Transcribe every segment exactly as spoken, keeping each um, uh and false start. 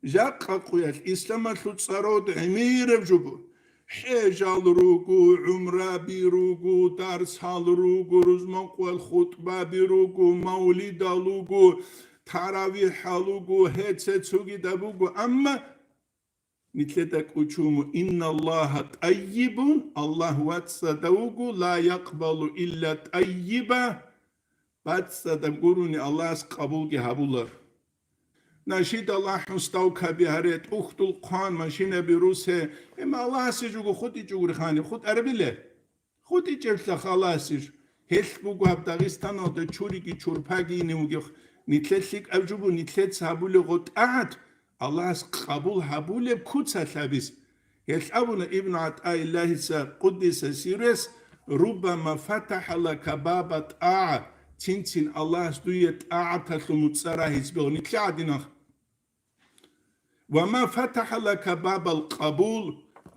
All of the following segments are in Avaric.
Жакъа къуялъ исламалъул цӀарод гӀемераб жо буго. ХӀежал руго, гӀумраби руго, дарсал руго, рузманкъуял хутӀбаби руго, мавлидал руго, таравихӀал руго, гьеце цогидаб буго. Амма нилъеда кӀучун буго: «Инналлагьа тӀаййибун», Аллагь вацӀцӀадав вуго, «ла якъбалу илла тӀаййиба», бацӀцӀадаб гурони Аллагьас къабулги гьабулар. Нашидал ахӀун, ставкаби гьаре, тӀухьдул хъван, машинаби русе, гьеб Аллагьасе жуго хутӀичӀого рихани, хутӀарабиле? ХутӀичӀеблъа халасищ? Гьелъ буго гьаб Дагъистаналда чуриги чурпаги ине вугев, нилъер лъикӀаб жо буго, нилъеца гьабулев гъо тӀагӀат Аллагьас къабул гьабулеб куцалъ гьабиз. Гьелъ абуна Ибн ГӀатаиллагьица, къуддиса сирругьу: «Руббама фатахӀа лака баба тӀагӀа», цин-цин Аллагьас дуе тӀагӀаталъул муцӀа рагьизе бегьун нилъер гӀадинал. «Ва ма фатахӀа лака бабал къабул»,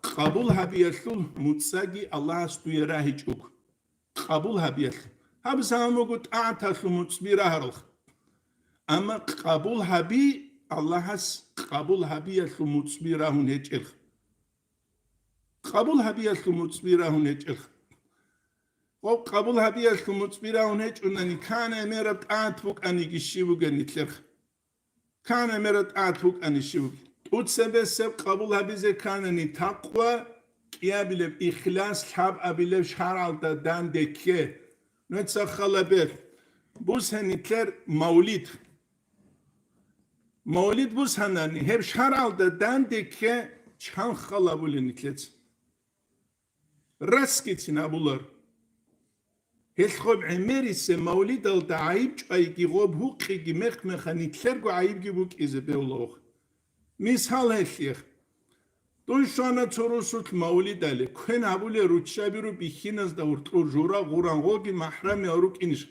къабул гьабиялъул муцӀаги Аллагьас дуе рагьичӀого. Къабул гьабиялъул. Гьаб заман буго тӀагӀаталъул муцӀби рагьаралха. Амма къабул гьаби, Аллагьас къабул гьабиялъул муцӀби рагьун гьечӀелха. Къабул гьабиялъул муцӀби рагьун гьечӀелха. Гъоб къабул гьабиялъул муцӀби рагьун гьечӀунани, кана гӀемераб тӀагӀат букӀаниги щиб бугеб нилъерха? Кана гӀемераб тӀагӀат букӀани щиб бугеб? ТӀуцебесеб къабул гьабизе канани, такъва кӀиабилеб, ихлас лъабабилеб, шаргӀалда данде кке. Нуца халабе бусен нилъер мавлид. Мавлид бусанани, гьеб шаргӀалда данде кке, чан халабулеб нилъеца? Расгицин абулар. Гьелъ гъоб гӀемерисе мавлидалда гӀайиб чӀвайги, гъоб гьукъиги мех-меха нилъерго гӀайибги букӀизе бегьулаухъ. Мисал гьелъие. Дун щвана цо русулъ мавлидале, квен гьабулел руччабиру бихьиназда гьуркьур жура гъуран гъоги махӀрамиял рукӀинищ?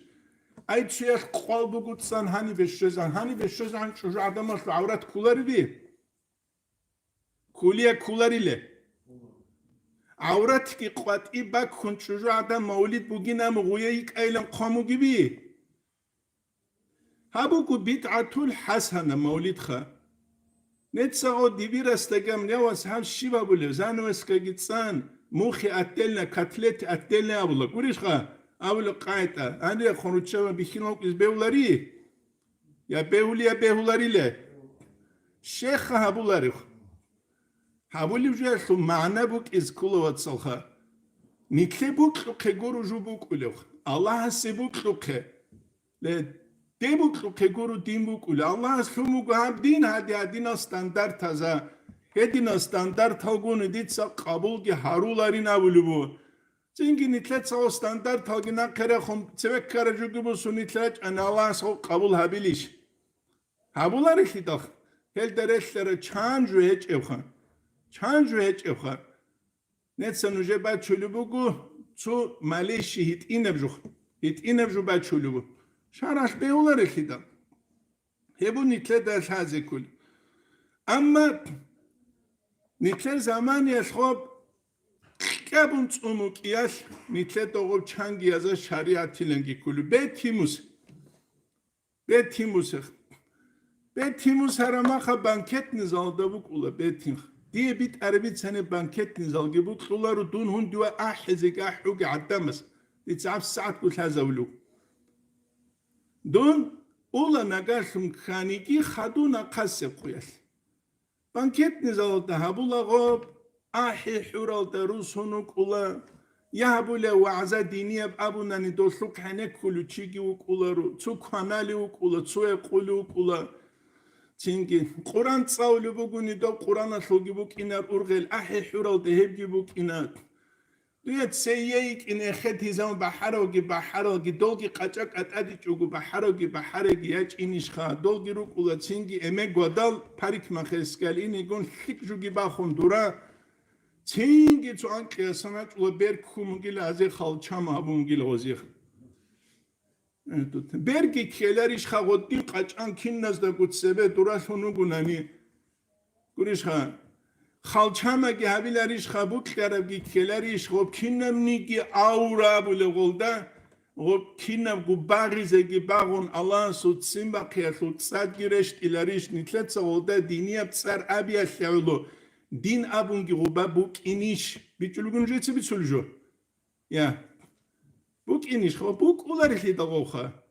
Ай, цуялъ къвал бугоцан гьанибе щвезан, гьанибе щвезан чӀужу гӀадамалъул гӀаврат кколариби? Кколия кколариле. ГӀавратги къватӀи баккун чӀужу гӀадан мавлид бугин, амма гъуя йикӀайилан хъван бугеби? Гьаб буго бидгӀатул хӀасана мавлидха. Нецагъо дибирасдагам явас гьаб щиб абулев, занавескаги цӀан, мухи отдельно, котлети отдельно абула. Гурищха? Абула къайтӀа. Гьанирехун руччаба бихьинал вукӀиз бевлари? Я бегьули, я бегьулариле. Щеха гьабуларев. Гьабулев жоялъул магӀна букӀиз ккола, вацалха. Нилъе букьухъе гуро жо букӀулев. Аллагьасе букьухъе. Ле, де букьухъе гуро дин букӀулев. Аллагьас лъун буго гьаб дин, гьади гьадинал стандартаза. Гьединал стандарталгун дица къабулги гьаруларин абулеб буго. Цинги нилъецаго стандарталги нахъе рехун, цеве ккараб жоги бусун нилъ рачӀани, Аллагьас гъоб къабул гьабилищ? Гьабуларелъидал, гьелда релълъараб чан жо гьечӀебха? Чан жо гьечӀебха? Неца нужер бачулеб буго цо малейщи гьитӀинаб жо, гьитӀинаб жо бачулеб буго. ШаргӀалъ бегьуларелъидал. Гьеб нилъеда лъазе кколеб. Амма нилъер заманиялъ гъоб кьабун цӀун вукӀиялъ, нилъеда гъоб чанги яза шаригӀатиланги кколеб. Бетимус. Бетимусех. Бетимус гьарамаха банкетный залда букӀула бетинх. Дие битӀараб бицани банкетный залги букьуларо, дун гьундуе ахӀизеги ахӀуги гӀадамас. Дица гьабсагӀатго лъазавулев. Дун ула нагагьлъун кканиги хадуна хъасеб къуялъ. Банкетный залалда гьабула гъоб, ахӀи хӀуралда русун вукӀула, я гьабулев вагӀза динияб абунани долъухъ гьенеккулев чиги вукӀуларо, цо кваналев вукӀула, цо гӀекъулев вукӀула. Цинги Къуран цӀалулеб бугони доб Къураналъулги букӀинар ургъел, ахӀи хӀуралда гьебги букӀина. Дуе цее йикӀин эхетизан бахӀаравги бахӀаралги, долги къачӀа кӀатӀадичӀого бахӀаравги бахӀареги ячӀинищха, долги рукӀула цинги эмегвадал парикмахерскал инигун лъикӀ жуги бахун дура, цинги цо анкьиясан рачӀула берг хьумугил азе халчам абунгил гъозих. Берги ккеларищха гъодин къачӀан киназдаго цебе дуралъун вугунани? Гурищха, халчамаги гьабиларищха, букьарабги ккеларищ, гъоб кинабниги аура абулев гъолда, Гъоб кинабго багъизеги багъун, Аллагьасул ццин бахъиялъул цӀадги рещтӀиларищ, нилъеца гъолда динияб цӀар абиялъе гӀоло, дин абунги гъоба букӀинищ? БичӀчӀулеб буго нужеца бицулеб жо. Я. БукӀинищ, ха, букӀуларелъидал гъовха.